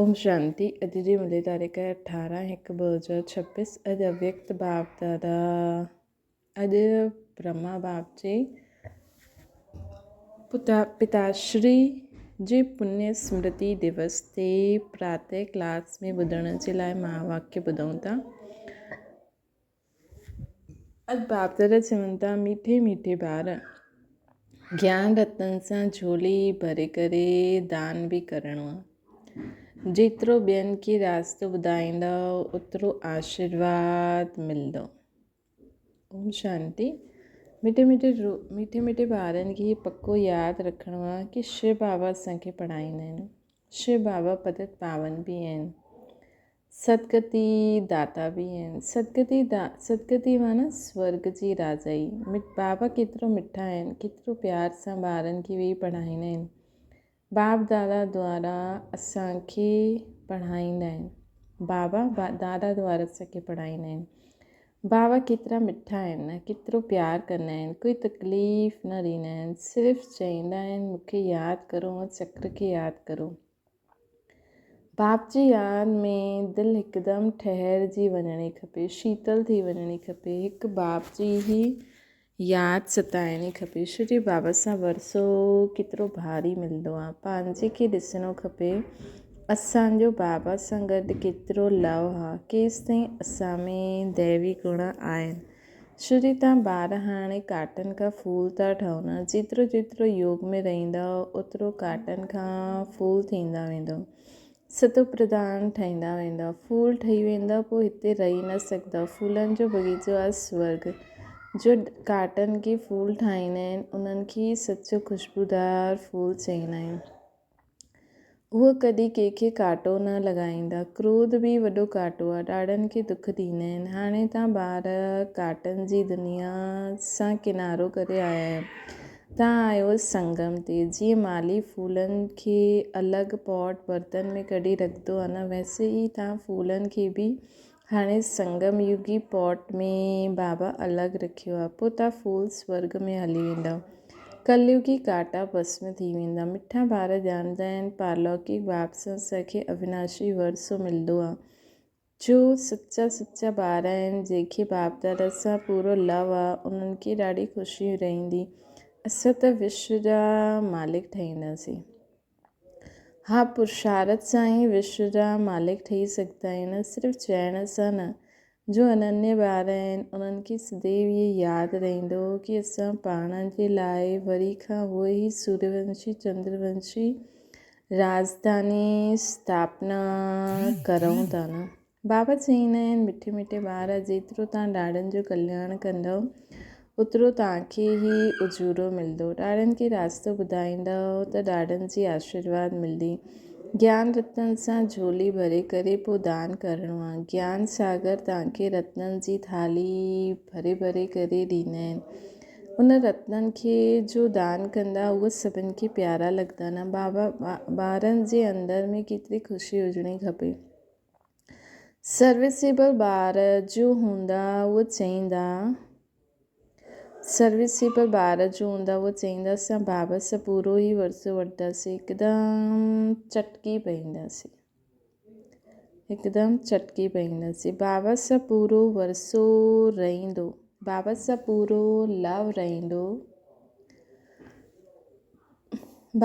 اوم شانتي اڄ جي ملي تاريخ 18 هڪ 2026 اڄ اويڪت باپ دادا اڄ برهما باپ جي پتا پتاشري جي پنيه سمرتي دوس تي پراتح ڪلاس ۾ ٻڌڻ جي لاء مها واڪيه ٻڌون ٿا. اڄ باپ دادا چون ٿا ميٺي ميٺي ٻار گيان رتن سان جهولي ڀري ڪري دان به ڪرڻو آ. جيترو ٻين کي راستو ٻڌائيندؤ اوترو آشيرواد ملندو. اوم شانتي. مٺي مٺي مٺي مٺي ٻارن کي پڪو ياد رکڻو آ ڪي شو بابا اسان کي پڙهائيندا آهن. شو بابا پتت پاون به آهن. سدگتي داتا به آهن. سدگتي دا سدگتي معنيٰ سورڳ جي راجائي. بابا ڪيترو مٺا آهن، ڪيترو پيار سان ٻارن کي ويهي پڙهائيندا آهن. باپ دادا دوارا اسان کي پڙهائيندا آهن. بابا دادا دوارا اسان کي پڙهائيندا آهن. بابا ڪيترا مٺا آهن نه، ڪيترو پيار ڪندا آهن، ڪوئي تڪليف نه ڏيندا آهن، صرف چئيندا آهن مون کي ياد ڪرو ۽ چڪر کي ياد ڪرو. باپ جي ياد ۾ دل هڪدم ٺهرجي وڃڻي کپي، شيتل ٿي وڃڻي کپي، هڪ باپ جي ئي ياد ستائڻي کپي. شري بابا سان ورثو ڪيترو ڀاري ملندو آ. پنهنجي کي ڏسڻو کپي اسان جو بابا سان گڏ ڪيترو لئه آ، ڪيستائين اسان ۾ ديوي گڻ آهن. شري تان ٻار هاڻي ڪاٽن کان ڦول ٿا ٺهن. جيترو جيترو يوگ ۾ رهندؤ اوترو ڪاٽن کان ڦول ٿيندا ويندؤ. ستو پرڌان ٺهندا ويندؤ. ڦول ٺهي ويندؤ پوء هتي رهي نه سگهندؤ. ڦولن جو باغيچو آهي سورڳ. جو ڪاٽن کي ڦول ٺاهيندا آهن انهن کي ئي سچو خوشبودار ڦول چئيندا آهن. هوء ڪڏهن ڪنهن کي ڪاٽو نه لڳائيندا. ڪروڌ به وڏو ڪاٽو آ. ڏاڍن کي دک ڏيندا آهن. هاڻي تان ٻار ڪاٽن جي دنيا سان ڪنارو ڪري آيا آهيو. تان آيو سنگم تي. جيئن مالهي ڦولن کي الڳ پاٽ برتن ۾ ڪڍي رکندو آ نه ويسي ئي تان ڦولن کي به هاڻي سنگم يگي پاٽ ۾ بابا الڳ رکيو آ. پوء تان ڦول سورڳ ۾ هلي ويندؤ. ڪليگي ڪاٽا ڀسم ٿي ويندا. مٺا ٻار ڄاڻندا آهن پارلوڪڪ باپ سان اسان کي اويناشي ورثو ملندو آ. جو سچا سچا ٻار آهن جنهن کي باپ دادا سان پورو لو آ انهن کي ڏاڍي خوشي رهندي. اسان ته وشو جا مالڪ ٺهينداسين. ها پرشارٿ سان ئي وشو جا مالڪ ٺهي سگهندا آهيون نه صرف چئڻ سان نه. جو اننيه ٻار آهن انهن کي سديو اهي ياد رهندو ڪي اسان پاڻ جي لاء وري کان اهو ئي سوريونشي چندرونشي راجڌاني اسٿاپنا ڪرون ٿا نه. بابا چئيندا آهن، مٺي مٺي ٻار، جيترو توهان ڏاڏن جو ڪلياڻ ڪندؤ، اوترو توهان کي ئي اجورو ملندو. ڏاڏن کي راستو ٻڌائيندؤ ته ڏاڏن جي آشيرواد ملندي. گيان رتن سان جهولي ڀري ڪري پوء دان ڪرڻو آهي. گيان ساگر توهان کي رتنن جي ٿالهي ڀري ڀري ڪري ڏيندا آهن. ان رتنن کي جو دان ڪندا، اهي سڀن کي پيارا لڳندا نه. بابا ٻارن جي اندر ۾ ڪيتري خوشي هجڻي کپي. سروسيبل ٻار جو هوندا اهو چئيندا سروسيبل ٻار جو هوندا اهو چئيندا اسان بابا سان پورو ئي ورثو وٺنداسين هڪدم چٽڪي پئينداسين هڪدم چٽڪي پئينداسين بابا سان پورو ورثو رهندو بابا سان پورو لو رهندو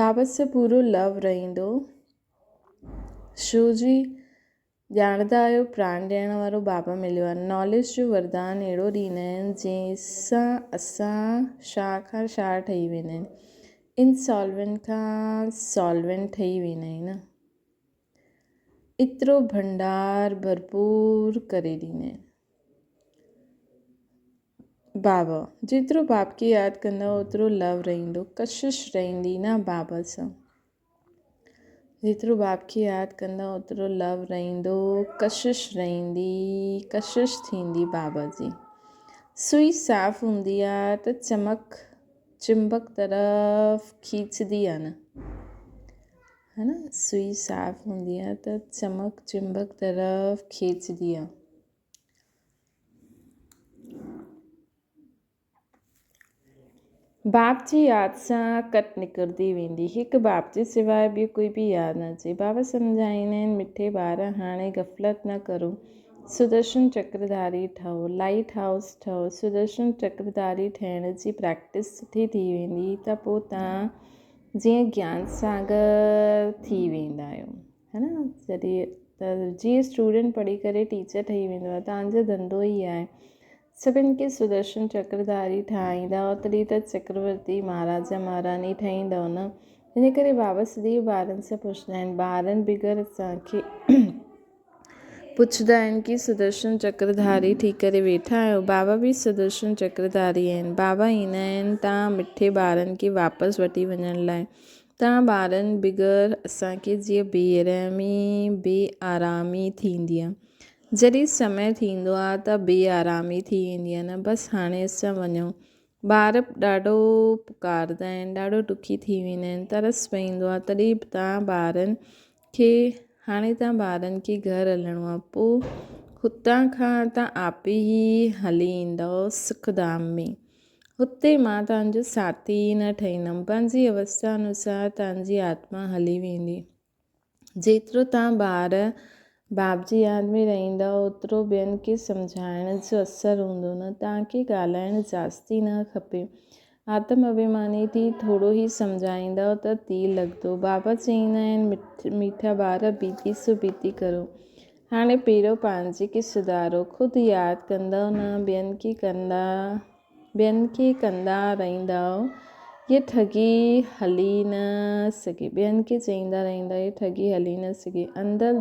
بابا سان پورو لو رهندو شو جي ڄاڻندا آهيو پراڻ ڏيڻ وارو بابا مليو آهي. ناليج جو وردان اهڙو ڏيندا آهن جنهن سان اسان شاهه کان شاهه ٺهي ويندا آهن. انسالوينٽ کان سالوينٽ ٺهي ويندا آهن. ايترو ڀنڊار ڀرپور ڪري ڏيندا آهن. بابا جيترو باپ کي ياد ڪندا اوترو لو رهندو ڪشش رهندي نه بابا سان. جيترو باپ کي ياد ڪندا اوترو لو رهندو ڪشش رهندي ڪشش ٿيندي بابا جي سوئي صاف هوندي آ ته چمڪ چمبڪ طرف کيچدي آ نه ها نه سوئي صاف هوندي آ ته چمڪ چمبڪ طرف کيچدي آ. باپ جي ياد سان ڪٽ نڪرندي ويندي. هڪ باپ جي سواء ٻيو ڪوئي به ياد نه اچي. بابا سمجهائيندا آهن، مٺي ٻار هاڻي غفلت نه ڪرو. سدرشن چڪرڌاري ٺهو، لائيٽ هائوس ٺهو. سدرشن چڪرڌاري ٺهڻ جي پريڪٽس سٺي ٿي ويندي ته پوء توهان جيئن گيان ساگر ٿي ويندا آهيو. ها نه جڏهن ته جيئن اسٽوڊنٽ پڙهي ڪري ٽيچر ٺهي ويندو آهي. توهان جو ڌنڌو ئي آهي. سڀن کي سدرشن چڪرڌاري ٺاهيندؤ تڏهن ته چڪرورتي مهاراجا مهاراڻي ٺهيندؤ نه. ان ڪري بابا سديو ٻارن سان پڇندا آهن. ٻارن بغير اسان کي پڇندا آهن ڪي سدرشن چڪرڌاري ٿي ڪري ويٺا آهيو. بابا به سدرشن چڪرڌاري آهن. بابا ايندا آهن تان مٺي ٻارن کي واپس وٺي وڃڻ لاء. تان ٻارن بغير اسان کي جيئن بي رحمي بي آرامي ٿيندي آهي. جڏهن سمي ٿيندو آ ته بي آرامي ٿي ويندي آ نه بس هاڻي اسان وڃون. ٻار ڏاڍو پڪاردا آهن ڏاڍو ڏکي ٿي ويندا آهن ترس پئيندو آ تڏهن به تان ٻارن کي هاڻي تان ٻارن کي گهر هلڻو آ پو هتان کان تان آپ ئي هلي ايندؤ سک ڌام ۾ هتي مان تان جو ساٿي ئي نه ٺهيندم پنهنجي اوستا انوسار تان جي آتما هلي ويندي. جيترو توهان ٻار باپ جي ياد ۾ رهندا اوترو ٻين کي سمجهائڻ جو اثر هوندو نه توهان کي ڳالهائڻ جاستي نه کپي آتم اڀيماني ٿي ٿورو ئي سمجهائيندؤ ته تير لڳندو بابا چئيندا آهن ميٺا ٻار بيتي سو بيتي ڪرو هاڻي پهريون پنهنجي کي سڌارو خود ياد ڪندؤ نه ٻين کي ڪندا ٻين کي ڪندا رهندؤ، هيء ٺڳي هلي نه سگهي. ٻين کي چئيندا رهندا، هيء ٺڳي هلي نه سگهي. اندر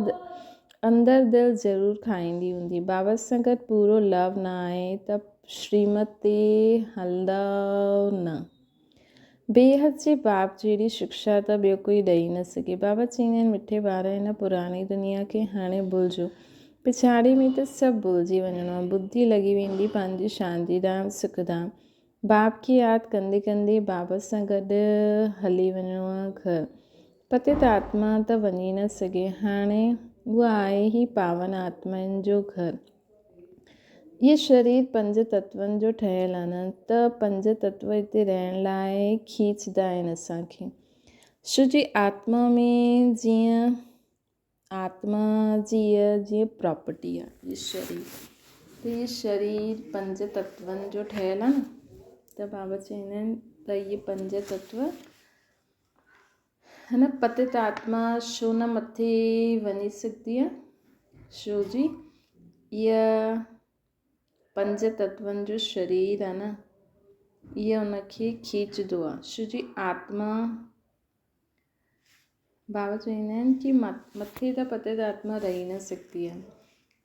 اندر دل ضرور کائيندي هوندي. بابا سان گڏ پورو لو نه آهي ته شريمت تي هلندؤ نه. بيحد جي باپ جهڙي شڪشا ته ٻيو ڪوئي ڏئي نه سگهي. بابا چئيندا آهن، مٺي ٻار هن پراڻي دنيا کي هاڻي ڀلجو. پڇاڙي ۾ ته سڀ ڀلجي وڃڻو آهي. ٻڌي لڳي ويندي پنهنجي شانتي ڌام، سک ڌام. باپ کي ياد ڪندي ڪندي بابا سان گڏ هلي وڃڻو آهي گهر. پتيت آتما ته وڃي نه سگهي. هاڻي اها آهي ئي پاون آتمائن جو گهر. اهي شرير پنج تتون جو ٺهيل آهن ته پنج تتو هتي رهڻ لاء کيچندا آهن اسان کي. شو جي آتما ۾ جيئن آتما جي اها جيئن پراپرٽي آهي اهي شرير ته اهي شرير پنج تتون جو ٺهيل آهي نه ته بابا چوندا آهن ته اهي پنج تتو هن پتت آتما ڇو نه مٿي وڃي سگهندي آهي؟ شو جي اها پنج تتون جو شرير آهي نه اها ان کي کيچندو آهي شو جي آتما بابا چوندا آهن ڪي مٿي ته پتت آتما رهي نه سگهندي آهي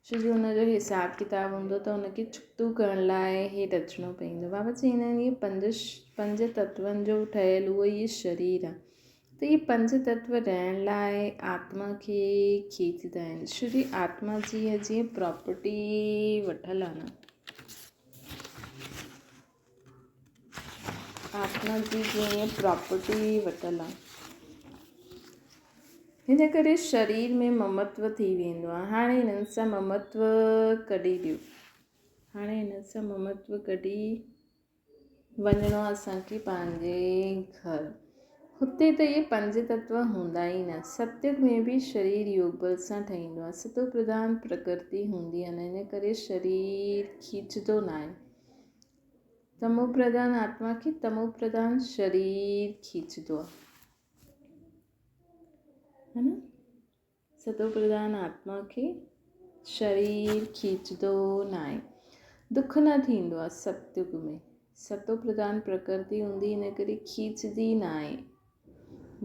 ڇو جو ان جو حساب ڪتاب هوندو ته ان کي ڇڪتو ڪرڻ لاء هيٺ اچڻو پوندو. بابا چوندا آهن اهي پنج تتون جو ٺهيل اهو ئي شرير آهي ته اهي پنج تتو رهڻ لاء آتما کي کيچندا آهن. ڇو جي آتما جي جيئن پراپرٽي وٺل آهي نه آتما جي جيئن پراپرٽي وٺل آهي هن ڪري شرير ۾ ممتو ٿي ويندو آهي. هاڻي هنن سان ممتو ڪڍي ڏيو. هاڻي هنن سان ممتو ڪڍي وڃڻو آهي اسان کي پنهنجي گهر. هتي ته اهي پنج تتو هوندا ئي نه. ستيگ ۾ به شرير يوگ بل سان ٺهيندو آهي. ستو پرڌان پرڪرتي هوندي آهي نه ان ڪري شرير کيچندو ناهي. تمو پرڌان آتما کي تمو پرڌان شرير کيچندو آهي. ها نه ستو پرڌان آتما کي شرير کيچندو ناهي دک نه ٿيندو آهي ستيگ ۾ ستو پرڌان پرڪرتي هوندي ان ڪري کيچندي ناهي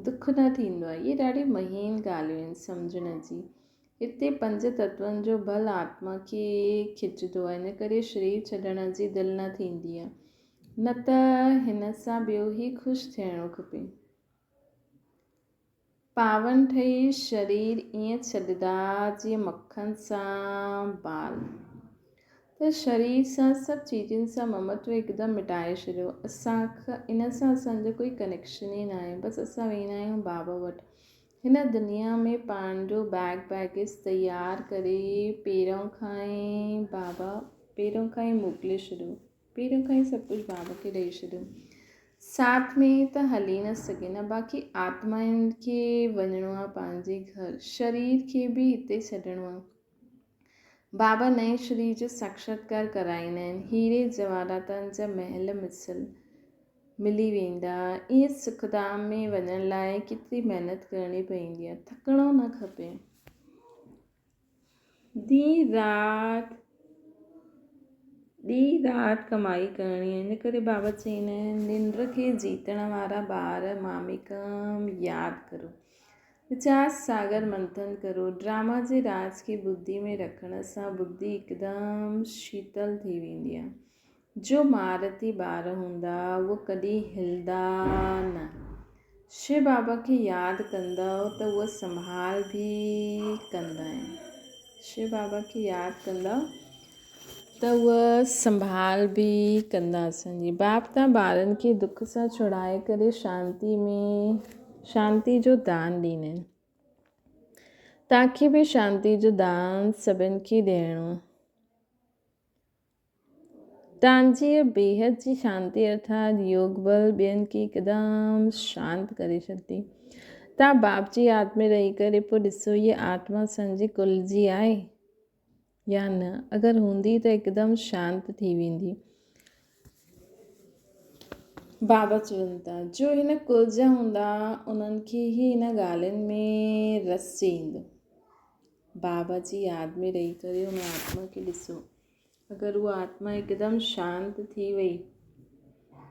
دک نه ٿيندو آهي اهي ڏاڍي مهين ڳالهيون آهن سمجهڻ جي هتي پنج تتون جو بل آتما کي کچندو آهي ان ڪري شرير ڇڏڻ جي دل نه ٿيندي آهي نه ته هن سان ٻيو ئي خوش ٿيڻو کپي پاون ٺهي شرير ائين ڇڏدا جيئن مکن سان بال. ته شرير سان سڀ چيزن سان ممتو هڪدم مٽائي ڇڏيو. اسان ان سان اسان جو ڪوئي ڪنيڪشن ئي ناهي. بس اسان ويندا آهيون بابا وٽ. هن دنيا ۾ پنهنجو بيگ بيگيج تيار ڪري پهريون کان ئي بابا پهريون کان ئي موڪلي ڇڏيو. پهريون کان ئي سڀ ڪجهه بابا کي ڏئي ڇڏيو. ساٿ ۾ ته هلي نه سگهي نه باقي آتمائن کي وڃڻو آ پنهنجي گهر شرير کي به هتي ڇڏڻو آ. بابا نئين شرير جو ساڪشاتڪار ڪرائيندا آهن. هيري جواهراتن جا محل مثل ملي ويندا. ائين سک ڌام ۾ وڃڻ لاء ڪيتري محنت ڪرڻي پوندي آ. ٿڪڻو نه کپي. ڏينهن رات ڏينهن رات ڪمائي ڪرڻي آهي ان ڪري بابا چوندا آهن ننڊ کي جيتڻ وارا ٻار ماميڪم ياد ڪرو ويچار ساگر منٿن ڪرو ڊراما جي راز کي ٻڌي ۾ رکڻ سان ٻڌي هڪدم شيتل ٿي ويندي آهي جو مهارتي ٻار هوندا اهي ڪڏهن هلندا نه. شو بابا کي ياد ڪندؤ ته اهي سنڀال به ڪندا آهن. شو بابا کي ياد ڪندؤ ته اهي سنڀال به ڪندا. اسان جي باپ تان ٻارن کي دک سان ڇڙائي ڪري شانتي ۾ شانتي جو دان ڏيندا آهن. تاکي به شانتي جو دان سڀن کي ڏيڻو. تانجيء بيحد جي شانتي ارٿات يوگ بل ٻين کي هڪدم شانت ڪري ڇڏندي. تان باپ جي ياد ۾ رهي ڪري پوء ڏسو هيء آتما اسان جي ڪل جي آهي يا نه؟ اگر هوندي ته هڪدم شانت ٿي ويندي. بابا چون ٿا، جو هن ڪل جا هوندا انهن کي ئي هن ڳالهين ۾ رس ايندو. بابا جي ياد ۾ رهي ڪري ان آتما کي ڏسو. اگر اها آتما هڪدم شانت ٿي وئي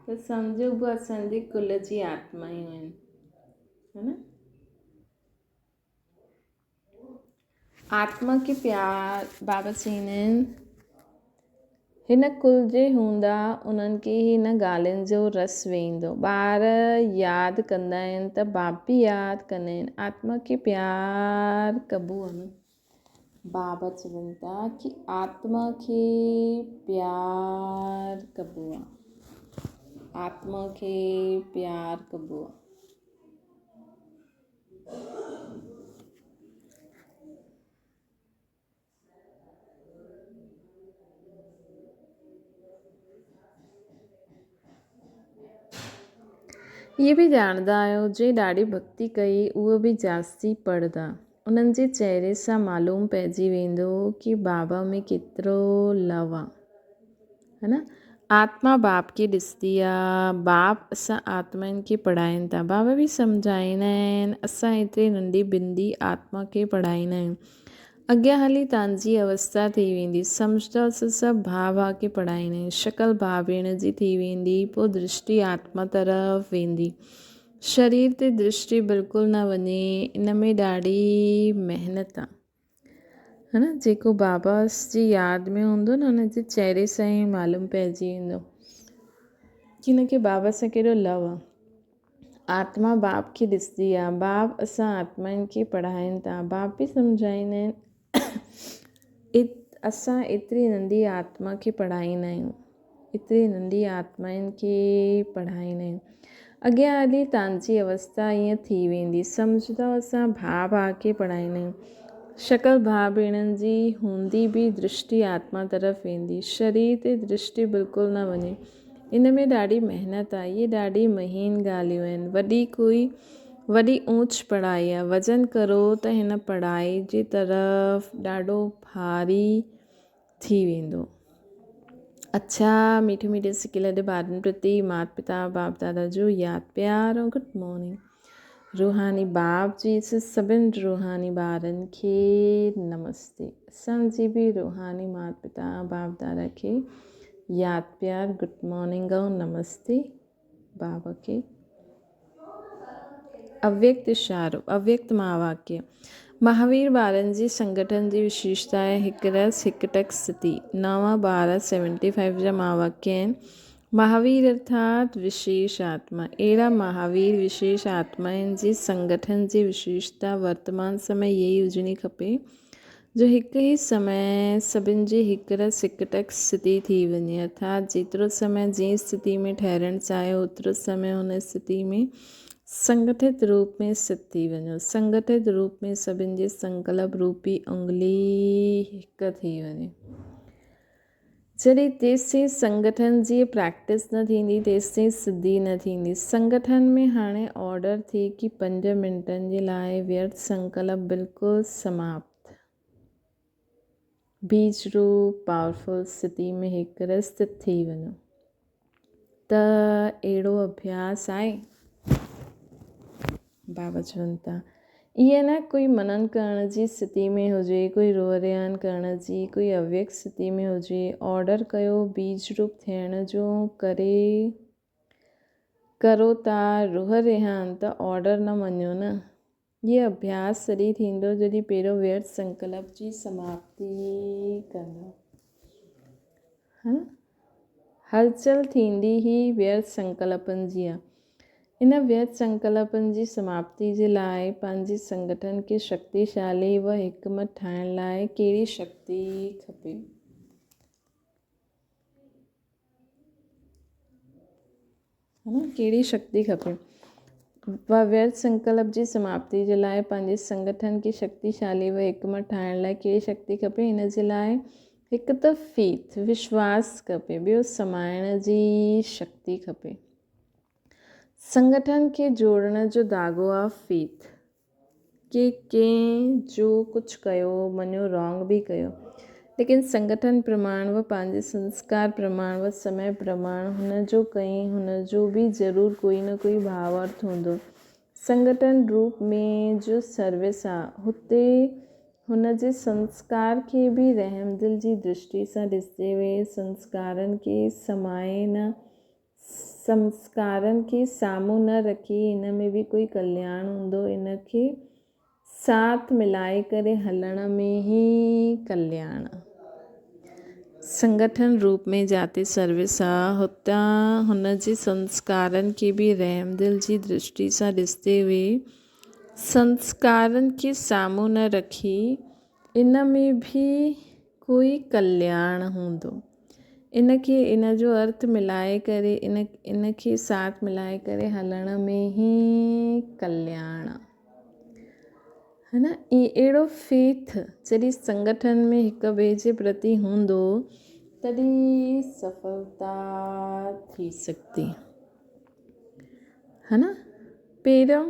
ته سمجهو اها اسان جي ڪل جي آتما ئي آهن. ها نه؟ آتما کي پيار بابا چوندا آهن هن ڪل جي هوندا انهن کي هن ڳالهين جو رس ويندو. ٻار ياد ڪندا آهن ته باپ به ياد ڪندا آهن. آتما کي پيار ڪبو آهي نه. بابا چون ٿا ڪي آتما کي پيار ڪبو آهي. آتما کي پيار ڪبو آهي. اهي به ڄاڻندا آهيو جنهن ڏاڍي ڀڳتي ڪئي اهو به جاستي پڙهندا. انهن جي چهري سان معلوم پئجي ويندو ڪي بابا ۾ ڪيترو لو آ. ها نه آتما باپ کي ڏسندي آ باپ اسان آتمائن کي پڙهائين ٿا بابا به سمجهائيندا آهن اسان ايتري ننڍي بندي آتما کي پڙهائيندا آهيون اڳيان هلي تانجي اوستا ٿي ويندي سمجهندا اسان سڀ ڀاء ڀاء کي پڙهائيندا آهيون شڪل ڀاء ڀيڻ جي ٿي ويندي پوء درشٽي آتما طرف ويندي شرير تي درشٽي بلڪل نه وڃي ان ۾ ڏاڍي محنت آ ها نه جيڪو بابا جي ياد ۾ هوندو نه ان جي چهري سان ئي معلوم پئجي ويندو ڪي هن کي بابا سان ڪيڏو لو آ آتما باپ کي ڏسندي آ باپ اسان آتمائن کي پڙهائين ٿا باپ به سمجهائيندا آهن اسان ايتري ننڍي آتما کي پڙهائيندا آهيون ايتري ننڍي آتمائن کي پڙهائيندا آهيون. اڳيان هلي تانجي اوستا ائين ٿي ويندي. سمجهندؤ اسان ڀاء ڀاء کي پڙهائيندا آهيون. شڪل ڀاء ڀيڻن جي هوندي به درشٽي آتما طرف ويندي. شرير تي درشٽي بلڪل نه وڃي. ان ۾ ڏاڍي محنت آهي. اهي ڏاڍي مهين ڳالهيون آهن. وڏي ڪوئي وڏي اونچ پڙهائي آهي. وزن ڪرو ته هن پڙهائي جي طرف ڏاڍو ڀاري ٿي ويندو. اڇا ميٺي ميٺي سڪي لڏي ٻارن پرتي مات پتا باپ دادا جو ياد پيار ۽ گڊ مارننگ روحاني باپ جي سڀن روحاني ٻارن کي نمستي اسان جي به روحاني مات پتا باپ دادا کي ياد پيار گڊ مارننگ ۽ نمستي بابا کي اويڪت اشارو، اويڪت مهاواڪيه، مهاوير ٻارن جي سنگٺن جي وشيشتا آهي هڪ رس هڪ ٽڪ ستي، نو 12 سيونٽي فائيو جا مهاواڪيه آهن. مهاوير ارٿات وشيش آتما. اهڙا مهاوير وشيش آتمائن جي سنگٺن جي وشيشتا ورتمان سمي يهي هجڻي کپي جو هڪ ئي سمي سڀن جي هڪ رس هڪ ٽڪ اسٿتي ٿي وڃي ارٿات جيترو سمي جنهن اسٿتي ۾ ٺهرڻ چاهيو اوترو سمي ان اسٿتي ۾ سنگٺت روپ ۾ اسٿت ٿي وڃو. سنگٺت روپ ۾ سڀن جي سنڪلپ روپي انگلي هڪ ٿي وڃي. جڏهن تيستائين سنگٺن جي پريڪٽس نه ٿيندي تيستائين سڌي نه ٿيندي. سنگٺن ۾ هاڻي آرڊر ٿي ڪي پنج منٽن جي لاء ويرٿ سنڪلپ بلڪل سماپت. بيج روپ پاورفل سٿي ۾ هڪ رست ٿي وڃو. ته اهڙو اڀياس آهي؟ بابا چون ٿا، ائين نه ڪوئي منن ڪرڻ جي سٿي ۾ هجي، ڪوئي روح ريان ڪرڻ جي، ڪوئي اويڪ سٿي ۾ هجي، آرڊر ڪيو بيج روپ ٿيڻ جو ڪري ڪرو ٿا روح ريان ته آرڊر نه مڃو نه. هي اڀياس تڏهن ٿيندو جڏهن پهريون ويرٿ سنڪلپ جي سماپتي ڪندو. ها هلچل ٿيندي ئي ويرٿ سنڪلپن جي آ. ان ويرٿ سنڪلپن جي سماپتي جي لاء پنهنجي سنگٺن کي شڪتيشالي و حڪمت ٺاهڻ لاء ڪهڙي شڪتي کپي؟ ها ڪهڙي شڪتي کپي؟ ويرٿ سنڪلپ جي سماپتي جي لاء پنهنجي سنگٺن کي شڪتيشالي و حڪمت ٺاهڻ لاء ڪهڙي شڪتي کپي؟ ان جي لاء هڪ ته فيٿ، وشواس، کپي، ٻيو سمائڻ جي شڪتي کپي. سنگٺن کي جوڙڻ جو ڌاڳو آ فيٿ. ڪي ڪنهن جو ڪجهه ڪيو مڃو رانگ به ڪيو ليڪن سنگٺن پرماڻ و پنهنجي سنسڪار پرماڻ و سمي پرماڻ هن جو ڪئين هن جو به ضرور ڪوئي نه ڪوئي ڀاو ارٿ هوندو سنگٺن روپ ۾ جو سروس آ هتي هن جي سنسڪار کي به رحم دل جي درشٽي سان ڏسندي هئي سنسڪارن کي سمائي نه سنسڪارن کي سامهون نه رکي ان ۾ به ڪوئي ڪلياڻ هوندو ان کي ساٿ ملائي ڪري هلڻ ۾ ئي ڪلياڻ آ. سنگٺن روپ ۾ جاتي سروس آ هتان هن جي سنسڪارن کي به رحم دل جي درشٽي سان ڏسندي هئي سنسڪارن کي سامهون نه رکي ان ۾ به ڪوئي ڪلياڻ هوندو. ان کي ان جو ارٿ ملائي ڪري ان ان کي ساٿ ملائي ڪري هلڻ ۾ ئي ڪلياڻ آ. ها نه اهڙو فيٿ جڏهن سنگٺن ۾ هڪ ٻئي جي پرتي هوندو تڏهن سڦلتا ٿي سگهندي. ها نه پهريون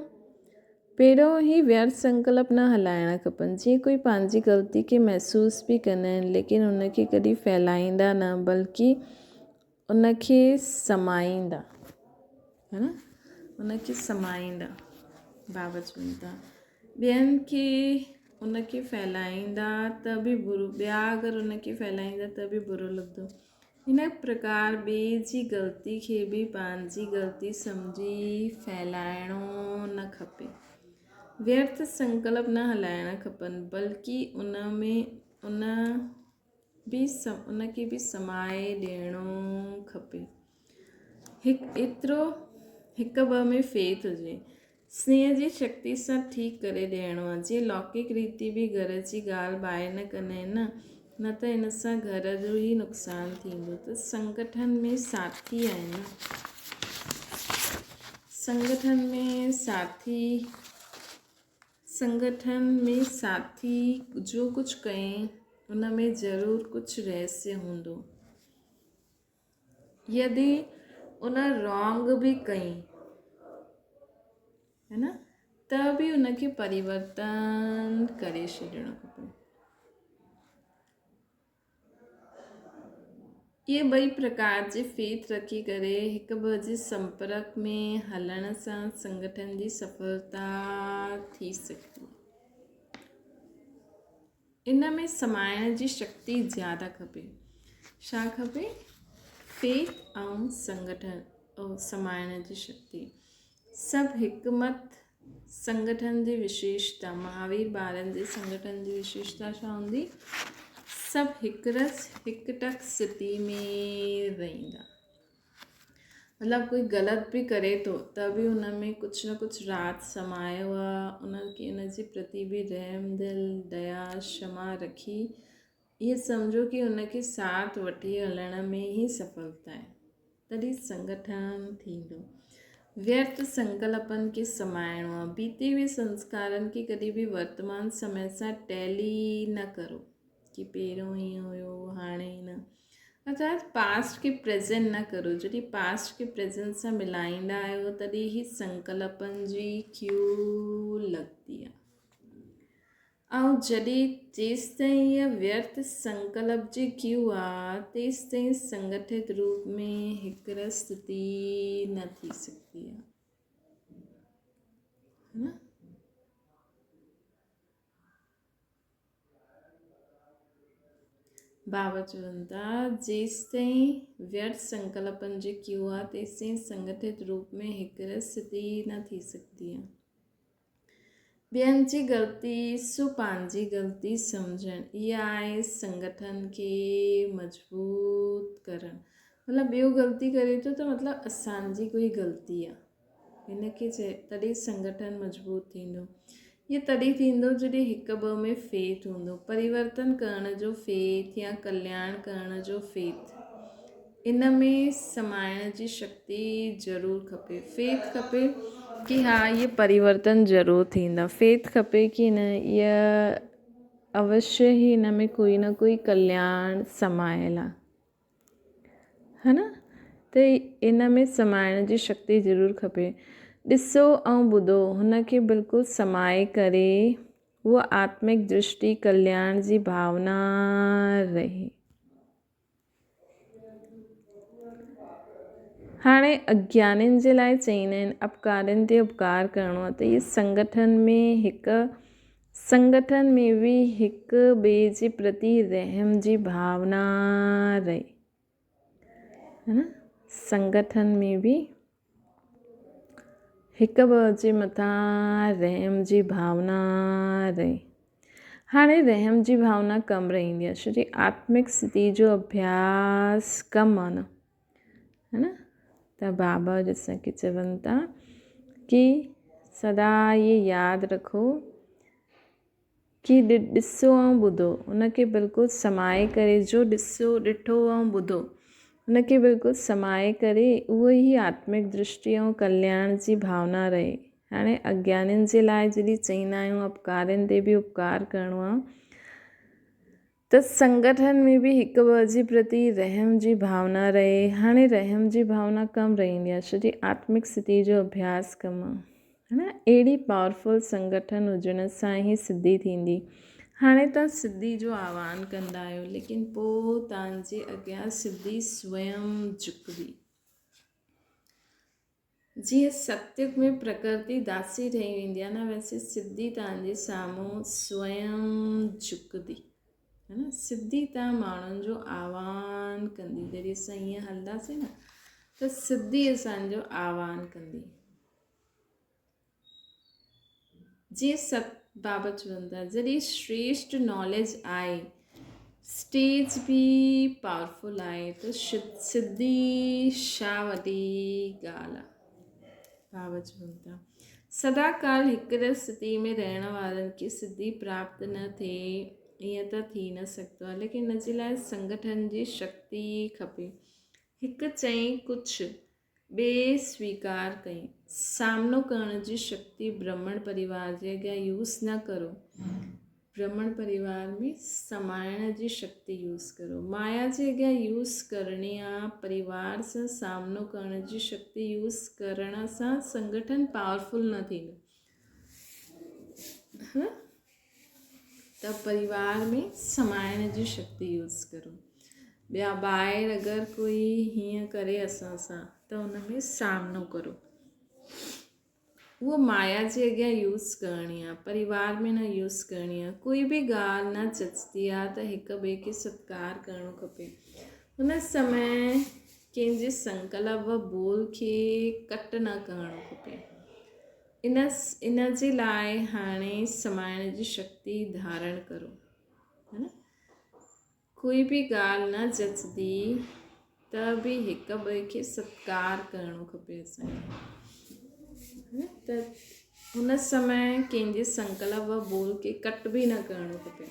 پهريون هي ويرٿ سنڪلپ نه هلائڻا کپن، جيئن ڪوئي پنهنجي غلطي کي محسوس به ڪندا آهن ليڪن ان کي ڪڏهن ڦهلائيندا نه بلڪه ان کي سمائيندا ها نه ان کي سمائيندا بابا چون ٿا ٻين کي ان کي ڦهلائيندا ته به برو ٻيا اگر ان کي ڦهلائيندا ته به برو لڳندو هن پرڪار ٻئي جي غلطي کي به پنهنجي غلطي سمجهي ڦهلائڻو نه کپي. ويرٿ سنڪلپ نه هلائڻا کپن، بلڪ ان ۾ ان به ان کي به سمائي ڏيڻو کپي. هڪ ايترو هڪ ٻه ۾ فيٿ هجي. سنيهه جي شڪتي سان ٺيڪ ڪري ڏيڻو آهي. جيئن لوڪڪ ريتي به گهر جي ڳالهه ٻاهر نه ڪندا آهن نه، نه ته ان سان گهر جو ئي نقصان ٿيندو ته سنگٺن ۾ ساٿي آهن نه. سنگٺن ۾ ساٿي سنگٺن ۾ ساٿي جو ڪجهه ڪئين ان ۾ ضرور ڪجهه رهسيه هوندو. يدي ان رانگ به ڪئي هي نه ته به ان کي پريورتن ڪري ڇڏڻو کپي. اهي ٻئي پرڪار جي فيٿ رکي ڪري هڪ ٻئي جي سمپرڪ ۾ هلڻ سان سنگٺن جي سڦلتا ٿي سگهي. ان ۾ سمائڻ جي شڪتي زياده کپي. ڇا کپي؟ فيٿ ۽ سنگٺن ۽ سمائڻ جي شڪتي. سڀ حڪمت سنگٺن جي وشيشتا، مهاوير ٻارن جي سنگٺن جي وشيشتا ڇا هوندي؟ سڀ هڪ رس هڪ ٽڪ ستي ۾ رهندا. مطلب ڪوئي غلط به ڪري ٿو ته به ان ۾ ڪجهه نه ڪجهه راز سمايو آ ان کي ان جي پرتي به رحم دل ديا شما رکي اهي سمجهو ڪي ان کي ساٿ وٺي هلڻ ۾ ئي سڦلتا آهي تڏهن سنگٺن ٿيندو ويرٿ سنڪلپن کي سمائڻو آ بيتي هئي سنسڪارن کي ڪڏهن به ورتمان سمي سان ٽيلي نه ڪرو ڪي پهريون هيئن هيو هاڻي نه. ارٿات پاسٽ کي پريزنٽ نه ڪرو، جڏهن پاسٽ کي پريزنٽ سان ملائيندا آهيو تڏهن هي سنڪلپن جي ڪيو لڳندي آهي ۽ جڏهن جيستائين هيء ويرٿ سنڪلپ جي ڪيو آهي تيستائين سنگٺت روپ ۾ هڪ رستي نه ٿي سگهندي آهي. بابا چون ٿا، جيستائين ويرٿ سنڪلپن جي ڪيو آ، تيستائين سنگٺت روپ ۾ هڪ رس ستي نه ٿي سگهندي آ. ٻين جي غلطي سو پنهنجي غلطي سمجهڻ، اها آهي سنگٺن کي مضبوط ڪرڻ. مطلب ٻيو غلطي ڪري ٿو ته مطلب اسان جي ڪوئي غلطي آ. هن کي چئي تڏهن سنگٺن مضبوط ٿيندو. اهو تڏهن ٿيندو جڏهن هڪ ٻه ۾ فيٿ هوندو. پريورتن ڪرڻ جو فيٿ يا ڪلياڻ ڪرڻ جو فيٿ. ان ۾ سمائڻ جي شڪتي ضرور کپي. فيٿ کپي ڪي ها اهي پريورتن ضرور ٿيندا. فيٿ کپي ڪي نه اهي اوشيه ئي هن ۾ ڪوئي نه ڪوئي ڪلياڻ سمايل آهي. ها نه ته ان ۾ سمائڻ جي شڪتي ضرور کپي. ڏسو ۽ ٻڌو هن کي بلڪل سمائي ڪري اها آتمڪ درشٽي ڪلياڻ جي ڀاونا رهي. هاڻي اگيانين جي لاء چئيندا آهن اپڪارين تي اپڪار ڪرڻو آهي ته اهي سنگٺن ۾ هڪ سنگٺن ۾ به هڪ ٻئي جي پرتي رحم جي ڀاونا رهي. ها نه؟ سنگٺن ۾ به هڪ ٻئي جي مٿان رحم جي ڀاونا رهي. هاڻي رحم جي ڀاونا ڪم رهندي آهي ڇو جي آتمڪ سٿي جو اڀياس ڪم آهي نه. ها نه؟ ته بابا جسان کي چون ٿا ڪي سدا اهي ياد رکو ڪي ڏسو ۽ ٻڌو ان کي بلڪل سمائي ڪري جو ڏسو ڏٺو ۽ ٻڌو ان کي بلڪل سمائي ڪري اهو ئي آتمڪ درشٽي ۽ ڪلياڻ جي ڀاونا رهي. هاڻي اگيانين جي لاء جڏهن چئيندا آهيون اپڪارين تي به اپڪار ڪرڻو آهي ته سنگٺن ۾ به هڪ ٻئي جي پرتي رحم جي ڀاونا رهي. هاڻي رحم جي ڀاونا ڪم رهندي آهي ڇو جي آتمڪ سٿي جو اڀياس ڪم آهي ها نه. اهڙي پاورفل سنگٺن هجڻ سان ئي سڌي ٿيندي. هاڻي توهان سڌي جو آهوان ڪندا آهيو ليڪن پوء توهان جي اڳيان سڌي سويم جهڪبي. جيئن ستيگ ۾ پرڪرتي داسي ٺهي ويندي آهي نه ويسي سڌي توهان جي سامهون سويم جهڪندي ها نه سڌي توهان ماڻهن جو آهوان ڪندي. جڏهن اسان ائين هلنداسين نه ته سڌي اسان جو آهوان ڪندي. جيئن ست بابا چون ٿا جڏهن شريشٽ ناليج آهي اسٽيج به پاورفل آهي ته سڌي ڇا وڏي ڳالهه آهي. بابا چون ٿا سدا ڪال هڪ رستي ۾ رهڻ وارن کي سڌي پراپت نه ٿئي ائين ته ٿي نه سگهندو آهي ليڪن ان جي لاء سنگٺن جي شڪتي کپي. هڪ چئي ڪجهه ٻئي سويڪار ڪئي. سامنو ڪرڻ جي شڪتي برهمڻ پريوار جي اڳيان يوز نه ڪرو. برهمڻ پريوار ۾ سمائڻ جي شڪتي يوز ڪرو. مايا جي اڳيان يوز ڪرڻي آ. پريوار سان سامنو ڪرڻ جي شڪتي يوز ڪرڻ سان سنگٺن پاورفل نه ٿيندو. ها ته پريوار ۾ سمائڻ جي شڪتي يوز ڪرو. ٻيا ٻاهر اگر ڪوئي هيئن ڪري اسان سان ته ان ۾ سامنو ڪرو. اهو مايا جي اڳيان يوز ڪرڻي آ، پريوار ۾ نه يوز ڪرڻي آ. ڪوئي به ڳالهه نه جچندي آ ته هڪ ٻئي کي ستڪار ڪرڻو کپي. ان سمي ڪنهن جي سنڪلپ و ٻول کي ڪٽ نه ڪرڻو کپي. ان جي لاء هاڻي سمائڻ جي شڪتي ڌارڻ ڪرو. ها نه؟ ڪوئي به ڳالهه نه جچندي ته به هڪ ٻئي کي ستڪار ڪرڻو کپي اسان کي. ته ان سمي ڪنهن جي سنڪلپ و ٻول کي ڪٽ به نه ڪرڻو کپي.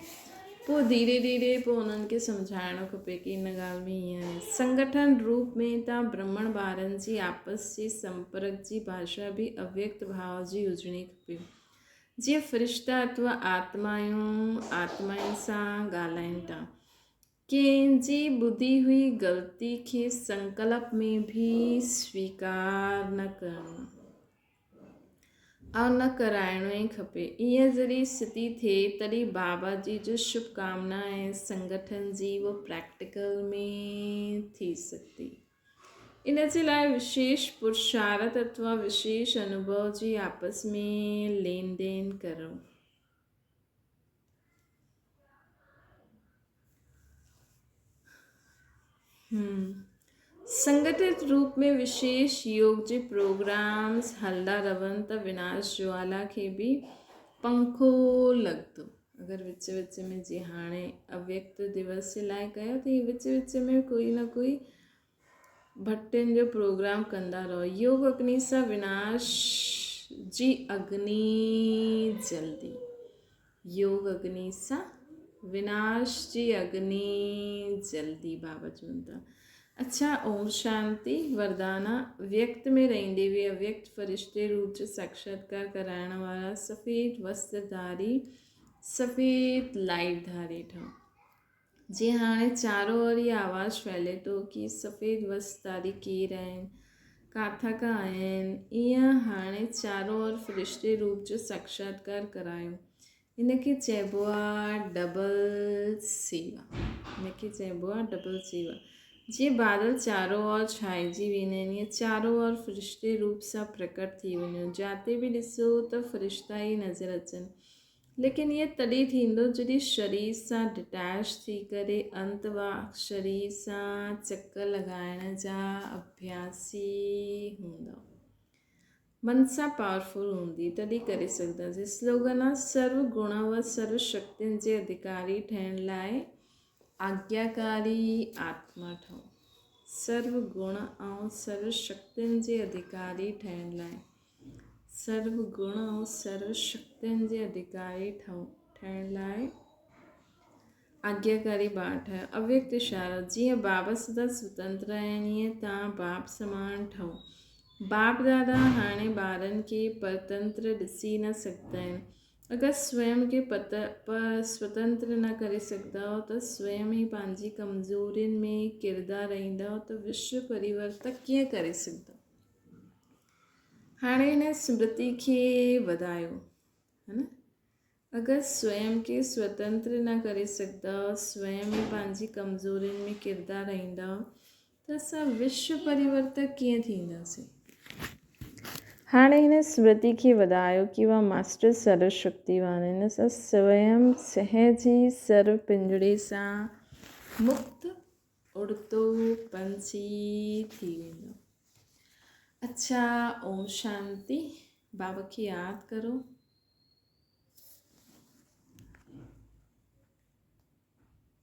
پوء ڌيري ڌيري پوء انهن کي سمجهائڻو کپي ڪي ان ڳالهه ۾ هيئن آهي. سنگٺن روپ ۾ ته برهمڻ ٻارن جي آپس جي سمپرڪ جي ڀاشا به اويڪت ڀاء جي هجڻي کپي. جيئن فرشتا اٿوا آتمائون آتمائن سان ڳالهائين ٿا. ڪنهن جي ٻڌي هئي غلطي کي سنڪلپ ۾ به سويڪار نه ڪرڻو ۽ نه ڪرائڻو ئي کپي. ايئن جڏهن اسٿتي ٿئي تڏهن بابا جي جو شڀ ڪامنا ۽ سنگٺن جي اهو پريڪٽيڪل ۾ ٿي سگهندي. ان جي لاء وشيش پرشارٿ اٿوا وشيش انوڀو جي آپس ۾ لين دين ڪرڻو. سنگٺت روپ ۾ وشيش يوگ جي پروگرامز هلندا رهن ته وناش جوالا کي به پنکو لڳندو. اگر وچ وچ ۾ جي هاڻي اويڪت دوس جي لاء ڪيو ته وچ وچ ۾ ڪوئي نه ڪوئي ڀٽين جو پروگرام ڪندا رهو. يوگ اگني سان وناش جي اگني جلدي. يوگ اگني سان وناش جي اگني جلدي. بابا چون ٿا. اڇا اوم شانتي. وردانا ويڪت ۾ رهندي به اويڪت فرشتي روپ جو ساکشاتڪار ڪرائڻ وارا سفيد وسترڌاري سفيد لائٽ ڌاري ٺهو. جيئن هاڻي چارو اور هي آواز ڦهلي ٿو ڪي سفيد وسترڌاري ڪير آهن، ڪاٿان کان آيا آهن، ايئن هاڻي چارو اور فرشتي روپ جو ساکشاتڪار ڪرايو. ان کي چئبو آ ڊبل سيوا. ان کي چئبو آ ڊبل سيوا. جيئن بادل چارو اور ڇائجي ويندا آهن، ايئن چارو اور فرشتي روپ سان پرڪٽ ٿي وڃو. جاتي به ڏسو ته فرشتا ئي نظر اچن. ليڪن ائين تڏهن ٿيندو جڏهن شرير سان ڊٽيچ ٿي ڪري انت واڪ شرير سان چڪر لڳائڻ جا اڀياسي هوندؤ. منسا پاورفل هوندي تڏهن ڪري سگهنداسين. سلوگن آ سرو گڻ و سرو شڪتين جي اڌڪاري ٺهڻ لاء آگياڪاري آتما ٺهو. سرو گڻ ۽ سرو شڪتين جي اڌڪاري ٺهڻ لاء. سرو گڻ ۽ سرو شڪتين جي اڌڪاري ٺهڻ لاء آگياڪاري ٻار ٺهيو. اويڪت اشارو، جيئن بابا سدا سوتنتر آهن، ائين توهان باپ سمان ٺهو. باپ دادا هاڻي ٻارن کي پرتنتر ڏسي نه سگهندا آهن. اگر سويم کي سوتنتر نه ڪري سگهندؤ ته سويم ئي پنهنجي ڪمزورين ۾ ڪردا رهندؤ ته وشو پريورتڪ ڪيئن ڪري سگهندؤ؟ هاڻي هن سمرتي کي وڌايو ها نه اگر سويم کي سوتنتر نه ڪري سگهندا سويم ئي پنهنجي ڪمزورين ۾ ڪردا رهندا ته اسان وشو پريورتڪ ڪيئن ٿينداسين. هاڻي هن سمرتي کي وڌايو ڪي اها ماسٽر سرو شڪتيوان هن سان سويم سهج ئي سرو پنجڙي سان مڪت اڙتو پنڇي ٿي ويندو. اڇا اوم شانتي. بابا کي ياد ڪرو.